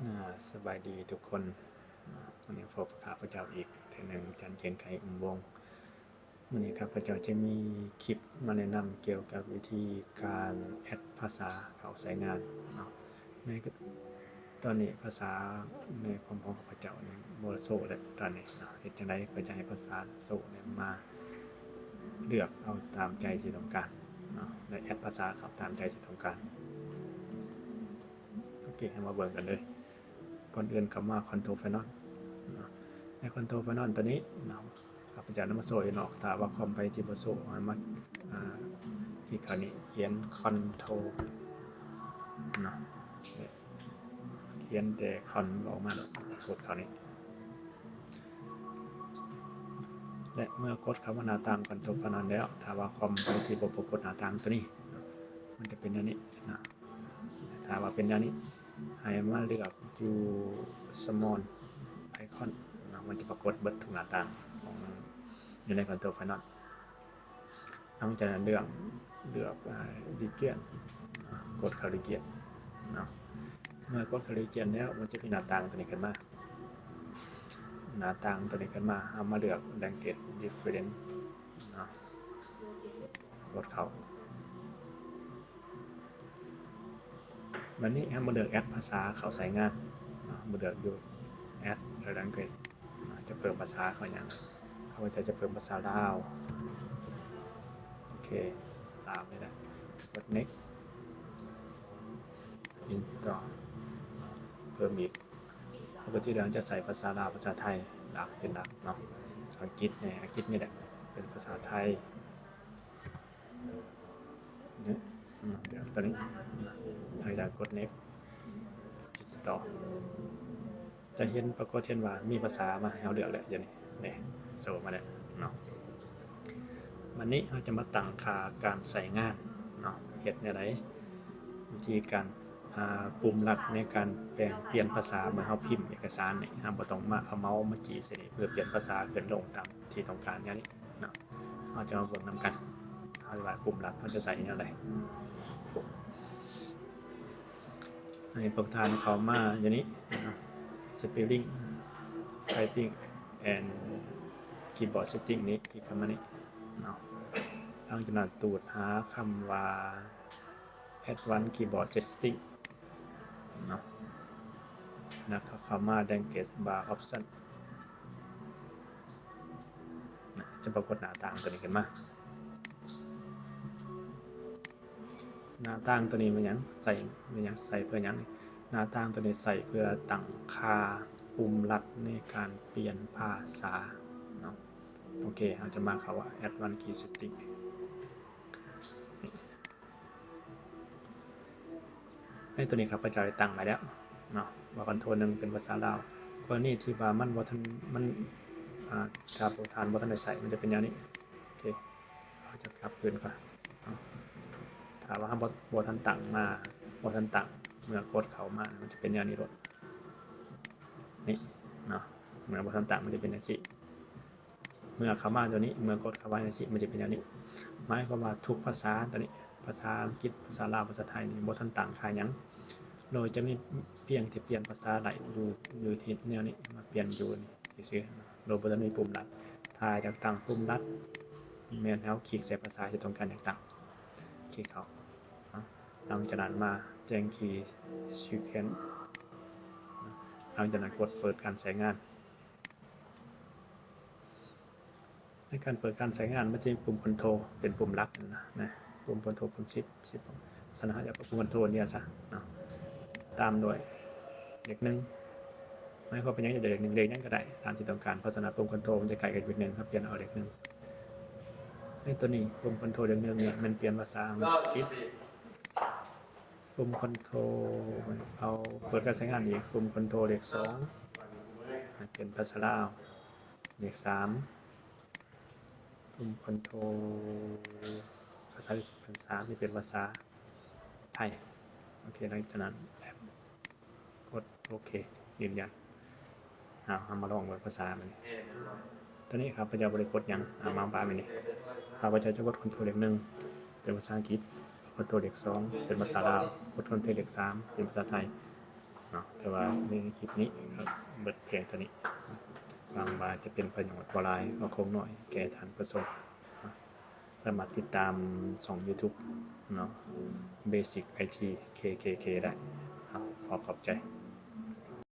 ອາ ສະບາຍດີທຸກຄົນ. ອາ ມື້ນີ້ພົບກັບຂ້າພະເຈົ້າອີກເທື່ອໜຶ່ງ ອາຈານ ເກງໄກ ອຸ້ມວົງ. ມື້ນີ້ຂ້າພະເຈົ້າຈະມີຄລິບມາແນະນຳກ່ຽວກັບວິທີການແອັດພາສາເຂົ້າໃຊ້ງານເນາະ. ໃນ ຕອນນີ້ພາສາໃນຄອມຂອງຂ້າພະເຈົ້ານີ້ບໍ່ໂຊແລ້ວຕອນນີ້ເນາະ. ເຮັດຈັ່ງໃດເພື່ອຈະໃຫ້ພາສາໂຊນີ້ມາເລືອກເອົາຕາມໃຈທີ່ຕ້ອງການເນາະ ແລະ ແອັດພາສາເຂົ້າຕາມໃຈທີ່ຕ້ອງການ? ໂອເຄ ເຮົາມາເບິ່ງກັນເລີຍ. ກ່ອນອື່ນເຂົ້າມາ Control Panel ເນາະ. ໃນ Control Panel ຕົວນີ້ເນາະ ຂ້າພະເຈົ້ານຳມາໂຊຢູ່ນອກ. ຖ້າວ່າຄອມໃຜທີ່ບໍ່ໂຊ ໃຫ້ມາ ອາ ຄລິກເຂົ້ານີ້ ຂຽນ Control ເນາະ ຂຽນແຕ່ Con ອອກມາໂລດ ກົດເຂົ້ານີ້ ແລະ ເມື່ອກົດເຂົ້າມາໜ້າຕ່າງ Control Panel ແລ້ວ ຖ້າວ່າຄອມໃຜທີ່ບໍ່ປາກົດໜ້າຕ່າງຕົວນີ້ ມັນຈະເປັນແນວນີ້ເນາະ. ຖ້າວ່າເປັນແນວນີ້ ໃຫ້ມາເລືອກຢູ່ Small Icon ເນາະ ມັນຈະປາກົດເບິດທຸກໜ້າຕ່າງຂອງ ຢູ່ໃນ Control Panel. ຫຼັງຈາກນັ້ນເລືອກ ເລືອກ ອາ Region ເນາະ ກົດເຂົ້າ Region ເນາະ. ເມື່ອກົດເຂົ້າ Region ແລ້ວ ມັນຈະມີໜ້າຕ່າງຕົວນີ້ຂຶ້ນມາ ໜ້າຕ່າງຕົວນີ້ຂຶ້ນມາ ເຮົາມາເລືອກ Language Preference ເນາະ ກົດເຂົ້າ. ບັດນີ້ເຮົາມາເລືອກແອັດພາສາເຂົ້າໃຊ້ງານເນາະ ມາເລືອກຢູ່ Add a Language ຈະເພີ່ມພາສາເຂົ້າຫຍັງ. ຂ້າພະເຈົ້າຈະເພີ່ມພາສາລາວ. ໂອເຄ ຕາມນີ້ແຫຼະ ກົດ Next Install ເພີ່ມອີກ. ປົກກະຕິແລ້ວຈະໃຊ້ພາສາລາວ ພາສາໄທຫຼັກ ເປັນຫຼັກເນາະ. ອັງກິດແດ່ ອັງກິດນີ້ແຫຼະ ເປັນພາສາໄທ. ນີ້ ອາ ດຽວຕົວນີ້ ຫຼັງຈາກກົດ Next Install ຈະເຫັນ ປາກົດເຫັນວ່າມີພາສາມາໃຫ້ເຮົາເລືອກແລ້ວ ດຽວນີ້ ນີ້ ໂຊມາແລ້ວເນາະ. ບັດນີ້ເຮົາຈະມາຕັ້ງຄ່າການໃຊ້ງານເນາະ. ເຮັດແນວໃດ? ວິທີການ ອາ ປຸ່ມລັດໃນການແປງປ່ຽນພາສາ ເມື່ອເຮົາພິມເອກະສານນີ້ ເຮົາບໍ່ຕ້ອງມາເອົາເມົາສ໌ມາຈີ້ໃສ່ນີ້ ເພື່ອປ່ຽນພາສາຂຶ້ນລົງຕາມທີ່ຕ້ອງການ ແນວນີ້ເນາະ. ເຮົາຈະມາເບິ່ງນຳກັນ ເຮົາຊິວ່າປຸ່ມລັດເຮົາຈະໃສ່ແນວໃດ. ໃຫ້ພວກທ່ານເຂົ້າມາຢູ່ນີ້ເນາະ Spelling, Typing and Keyboard Setting ນີ້ ຄລິກເຂົ້າມານີ້ເນາະ. ຫຼັງຈາກນັ້ນ ຕູດຫາຄຳວ່າ Advanced Keyboard Setting ເນາະ ແລ້ວກໍເຂົ້າມາ Language Bar Option ນະ ຈະປາກົດໜ້າຕ່າງຕົວນີ້ຂຶ້ນມາ. ໜ້າຕ່າງຕົວນີ້ແມ່ນຫຍັງ? ໃສ່ ແມ່ນຫຍັງ? ໃສ່ເພື່ອຫຍັງ? ໜ້າຕ່າງຕົວນີ້ໃສ່ເພື່ອຕັ້ງຄ່າປຸ່ມລັດໃນການປ່ຽນພາສາເນາະ. ໂອເຄ ເຮົາຈະມາເຂົ້າວ່າ Advanced Key Setting ໃນຕົວນີ້ຂ້າພະເຈົ້າໄດ້ຕັ້ງໄວ້ແລ້ວເນາະ ວ່າ Control ໜຶ່ງ ເປັນພາສາລາວ. ກໍລະນີທີ່ວ່າມັນບໍ່ທັນ ມັນ ອາ ຖ້າພວກທ່ານບໍ່ທັນໄດ້ໃຊ້ ມັນຈະເປັນແນວນີ້. ໂອເຄ ເຮົາຈະກັບຄືນກ່ອນເນາະ. ຖ້າວ່າເຮົາບໍ່ ບໍ່ທັນຕັ້ງມາ ບໍ່ທັນຕັ້ງ ເມື່ອກົດເຂົ້າມາ ມັນຈະເປັນແນວນີ້ໂລດ ນີ້ເນາະ. ເມື່ອບໍ່ທັນຕັ້ງ ມັນຈະເປັນຈັ່ງຊີ້. ເມື່ອເຂົ້າມາຕົວນີ້ ເມື່ອກົດເຂົ້າມາຈັ່ງຊີ້ ມັນຈະເປັນແນວນີ້. ໝາຍຄວາມວ່າທຸກພາສາຕົວນີ້ ພາສາອັງກິດ ພາສາລາວ ພາສາໄທນີ້ ບໍ່ທັນຕັ້ງຄ່າຫຍັງ ໂດຍຈະມີພຽງແຕ່ປ່ຽນພາສາໄດ້ຢູ່ ຢູ່ທີ່ແນວນີ້ ມາປ່ຽນຢູ່ນີ້ຊື່ໆ ໂດຍບໍ່ທັນມີປຸ່ມລັດ. ຖ້າຢາກຕັ້ງປຸ່ມລັດ ແມ່ນເຮົາຄລິກໃສ່ພາສາທີ່ຕ້ອງການຢາກຕັ້ງ ຄລິກເຂົ້າເນາະ. ຫຼັງຈາກນັ້ນມາແຈ້ງຄີ Sequence ຫຼັງຈາກນັ້ນກົດເປີດການໃຊ້ງານ. ໃນການເປີດການໃຊ້ງານ ມັນຈະມີປຸ່ມ Control ເປັນປຸ່ມຫຼັກນະ ນະ ປຸ່ມ Control ປຸ່ມ Shift Shift ສະນັ້ນເຮົາຈະເອົາປຸ່ມ Control ນີ້ຊະເນາະ ຕາມດ້ວຍເລກໜຶ່ງ. ໝາຍຄວາມວ່າເປັນຫຍັງຈະເລືອກເລກໜຶ່ງ ເລກຫຍັງກໍໄດ້ຕາມທີ່ຕ້ອງການ ເພາະສະນັ້ນປຸ່ມ Control ມັນຈະໃກ້ກັບເລກໜຶ່ງ ເຮົາປ່ຽນເອົາເລກໜຶ່ງ. ໃນຕົວນີ້ ປຸ່ມ Control ເລກໜຶ່ງນີ້ ແມ່ນປ່ຽນພາສາອັງກິດ. ປຸ່ມ Control ເອົາເປີດການໃຊ້ງານອີກ ປຸ່ມ Control ເລກສອງ ໃຫ້ເປັນພາສາລາວ ເລກສາມ ປຸ່ມ Control ພາສາທີ່ສາມ ນີ້ເປັນພາສາໄທ. ໂອເຄ ຫຼັງຈາກນັ້ນ ກົດໂອເຄ ຢືນຢັນ. ເອົາ ເຮົາມາລອງເບິ່ງພາສາມັນ. ຕອນນີ້ຂ້າພະເຈົ້າບໍ່ໄດ້ກົດຫຍັງ ເອົາ ມາປານນີ້ ຂ້າພະເຈົ້າຈະກົດ Control ເລກໜຶ່ງ ເປັນພາສາອັງກິດ, Control ເລກສອງ ເປັນພາສາລາວ, ກົດ Control ເລກສາມ ເປັນພາສາໄທ. ເນາະ ແຕ່ວ່າໃນຄລິບນີ້ກໍເບິດພຽງເທົ່ານີ້ ຫວັງວ່າຈະເປັນປະໂຫຍດບໍ່ຫຼາຍກໍຄົງໜ້ອຍແກ່ທ່ານຜູ້ຊົມ. ສາມາດຕິດຕາມຊ່ອງ YouTube ເນາະ Basic ໄອທີ ເຄ ເຄ ເຄ ໄດ້. ຂໍຂອບໃຈ.